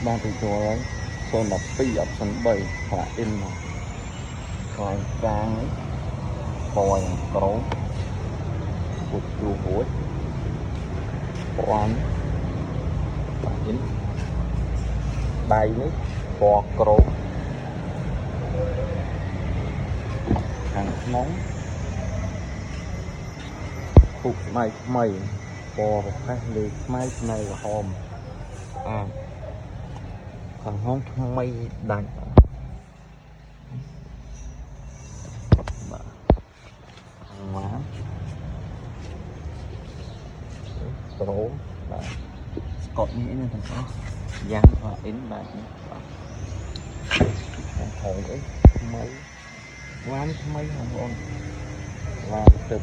បានទៅចូលហើយ012 option 3 plug in មកខ្លាយកាងនេះពណ៌យ៉ាងក្រោមពុតជួរួចពណ៌ plug in ដៃនេះពណ៌ក្រោមខាងក្នុងពុកស្បែកថ្មីពណ៌ប្រផេះលើខ្មៅខ្មៅក្រហមស្អាតខាងក្នុងថ្មីដាច់បាទឡានក្រោមបាទស្កុតនេះនេះទាំងអស់យ៉ាង plug in បាទនេះបាទខាងក្រោយអីថ្មីឡានថ្មីបងប្អូនឡានទៅត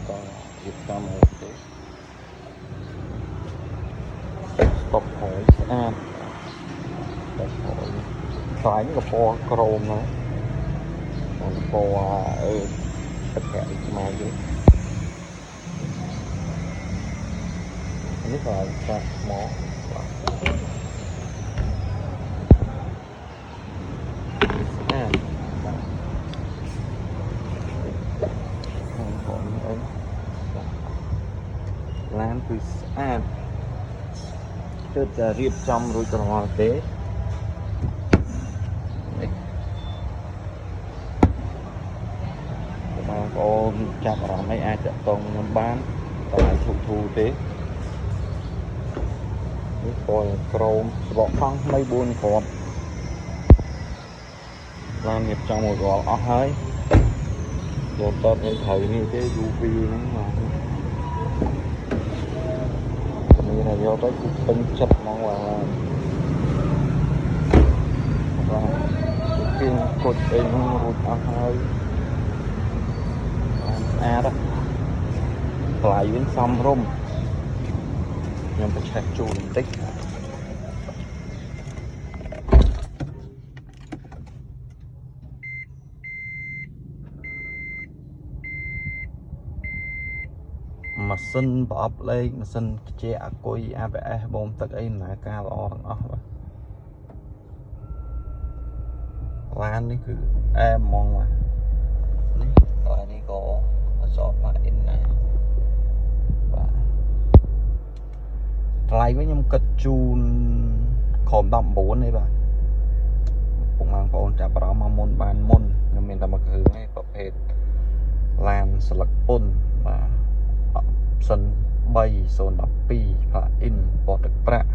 រៀបចំឲ្យទេស្តុបក្រោយស្អាតស្តុបក្រោយខ្លាយនេះក៏ពណ៌ក្រោមដែរពណ៌អឺទឹកប្រាក់ខ្មៅទេនេះក៏ស្អាតថ្មបាទស្អាតបាទខាងក្រោយនេះអីបាទឡានគឺស្អាតទើបតែរៀបចំរួចរាល់ទេនេះបងប្អូនចាប់អារម្មណ៍អីអាចតាក់ទងខ្ញុំបានតម្លៃធូរធូរទេនេះពណ៌ក្រោមសបកខង់ថ្មី4គ្រាប់ឡានរៀបចំរួចរាល់អស់ហើយយកតតនឹងត្រូវនេះទេ UV ហ្នឹងបាទនេះថាយកទៅគឺពេញចិត្តហ្មងបាទឡានបាទគៀងគុជអីហ្នឹងរួចអស់ហើយបានស្អាតថ្លៃវិញសមរម្យខ្ញុំប្រឆេះជូនបន្តិច ម៉ាស៊ីនប្រអប់លេខម៉ាស៊ីនខ្ជាអាគុយ ABS បូមទឹកអីដំណើរការល្អទាំងអស់បាទឡាននេះគឺអែមហ្មងបាទនេះកន្លែងនេះក៏អស plug in ដែរបាទថ្លៃវិញខ្ញុំគិតជូនក្រោម19ទេបាទពុកម៉ែបងប្អូនចាប់អារម្មណ៍មកមុនបានមុនខ្ញុំមានតែមួយគ្រឿងទេប្រភេទឡានស្លឹកពុនបាទ option 3 012 plug in ពណ៌ទឹកប្រាក់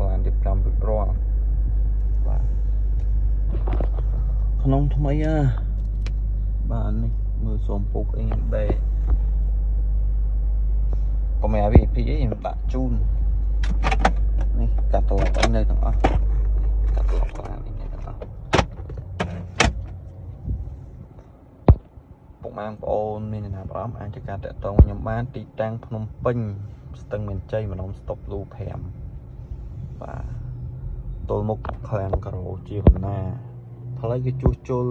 ឡានរៀបចំរួចរាល់បាទក្នុងថ្មីអាបាទនេះមើលសូមពុកអីខ្ញុំដេកុំឲ្យ VIP អីខ្ញុំដាក់ជូននេះកាត់ត្រឡប់អីនៅទាំងអស់កាត់ត្រឡប់ឡានអីនៅទាំងអស់ពុកម៉ែបងប្អូនមានចំណាប់អារម្មណ៍អាចจะការតាក់ទងខ្ញុំបានទីតាំងភ្នំពេញស្ទឹងមានជ័យម្ដុំស្តុបលូ5បាទទល់មុខឃ្លាំងការ៉ូជាបណ្ណាផ្លូវគេជួសជុល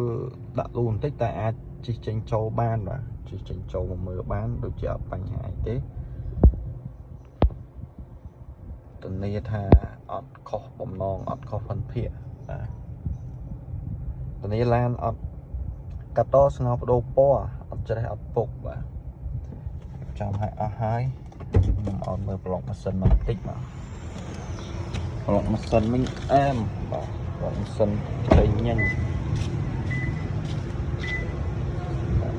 ដាក់លូបន្តិចតែអាចជិះចេញចូលបានបាទជិះចេញចូលមកមើលបានដូចជាអត់បញ្ហាអីទេធានាថាអត់ខុសបំណងអត់ខុសផិនភាកបាទធានាឡានអត់កាត់តស្ងោបដូរពណ៌អត់ច្រេះអត់ពុកបាទចាំឲ្យអស់ហើយខ្ញុំអត់មើលប្លុកម៉ាស៊ីនមកបន្តិចបាទប្លុកម៉ាស៊ីនវិញអែមបាទប្លុកម៉ាស៊ីនផ្សេងញញនេះគឺម៉ា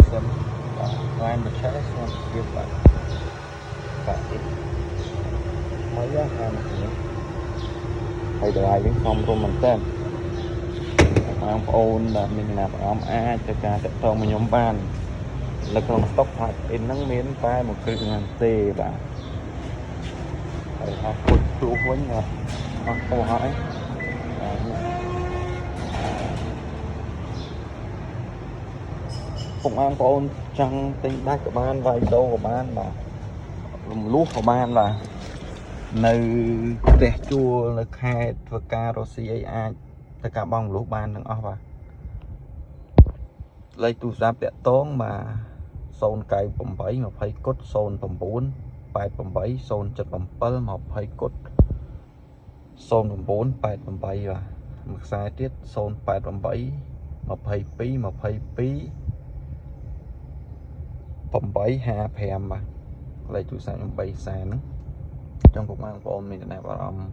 ស៊ីនបាទឡានបច្ចេកស្មារតីបាទបាទនេះថ្មីហ្នឹងនេះហើយតម្លៃវិញសមរម្យមែនតើបងប្អូនដែលមានចំណាប់អារម្មណ៍អាចទៅការតាក់ទងមកខ្ញុំបាននៅក្នុងស្តុក plug in ហ្នឹងមានតែមួយគ្រឿងហ្នឹងទេបាទហើយថាពុជព្រុសវិញអត់ពោហើយបាទពុកបងប្អូនចង់ទិញដាច់ក៏បានវាយដូរក៏បានបាទរំលោះក៏បានបាទនៅផ្ទះជួលនៅខេត្តធ្វើការរស់ស៊ីអីអាចធ្វើការបង់រំលោះបានទាំងអស់បាទលេខទូរស័ព្ទតាក់ទងបាទ098 20គុត09 88 077 20គុត 0988បាទមួយខ្សែទៀត088 22 22 855បាទលេខទូរស័ព្ទខ្ញុំ3ខ្សែហ្នឹងចង់ពុកម៉ែបងប្អូនមានចំណាប់អារម្មណ៍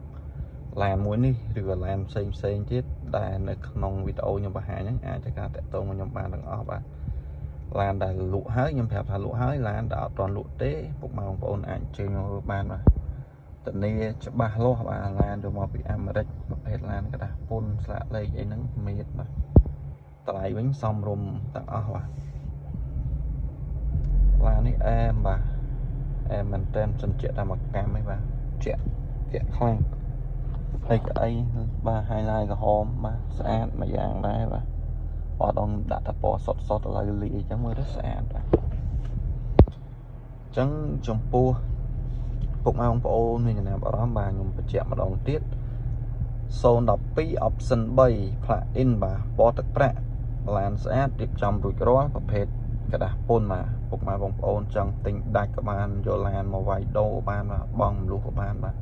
ឡានមួយនេះឬក៏ឡានផ្សេងផ្សេងទៀតដែលនៅក្នុងវីដេអូខ្ញុំបង្ហាញហ្នឹងអាចจะការតាក់ទងមកខ្ញុំបានទាំងអស់បាទឡានដែលលក់ហើយខ្ញុំប្រាប់ថាលក់ហើយឡានដែលអត់ទាន់លក់ទេពុកម៉ែបងប្អូនអាចអញ្ជើញមកបានបាទធានាច្បាស់លាស់បាទឡានយកមកពីអាមេរិកប្រភេទឡានក្រដាសពន្ធស្លាកលេខអីហ្នឹងមានបាទតម្លៃវិញសមរម្យទាំងអស់បាទឡាននេះអែមបាទអែមមែនតើសិនជាក់តាមកម្មឯងបាទជាក់ជាក់ខ្លាំងហើយកៅអីបាទ highlight ក្រហមបាទស្អាតមួយយ៉ាងដែរបាទអត់ដងដាក់តែពណ៌សុតសុតឥឡូវលាយអញ្ចឹងមើលទៅស្អាតបាទអញ្ចឹងចំពោះពុកម៉ែបងប្អូនមានចំណាប់អារម្មណ៍បាទខ្ញុំបញ្ជាក់ម្ដងទៀត012 option 3 plug in បាទពណ៌ទឹកប្រាក់ឡានស្អាតរៀបចំរួចរាល់ប្រភេទក្រដាសពន្ធបាទពុកម៉ែបងប្អូនចង់ទិញដាច់ក៏បានយកឡានមកវាយដូរក៏បានបាទបងមលុះក៏បានបាទ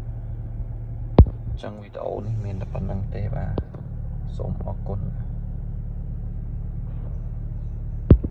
អញ្ចឹងវីដេអូនេះមានតែប៉ុណ្្នឹងទេបាទសូមអរគុណ។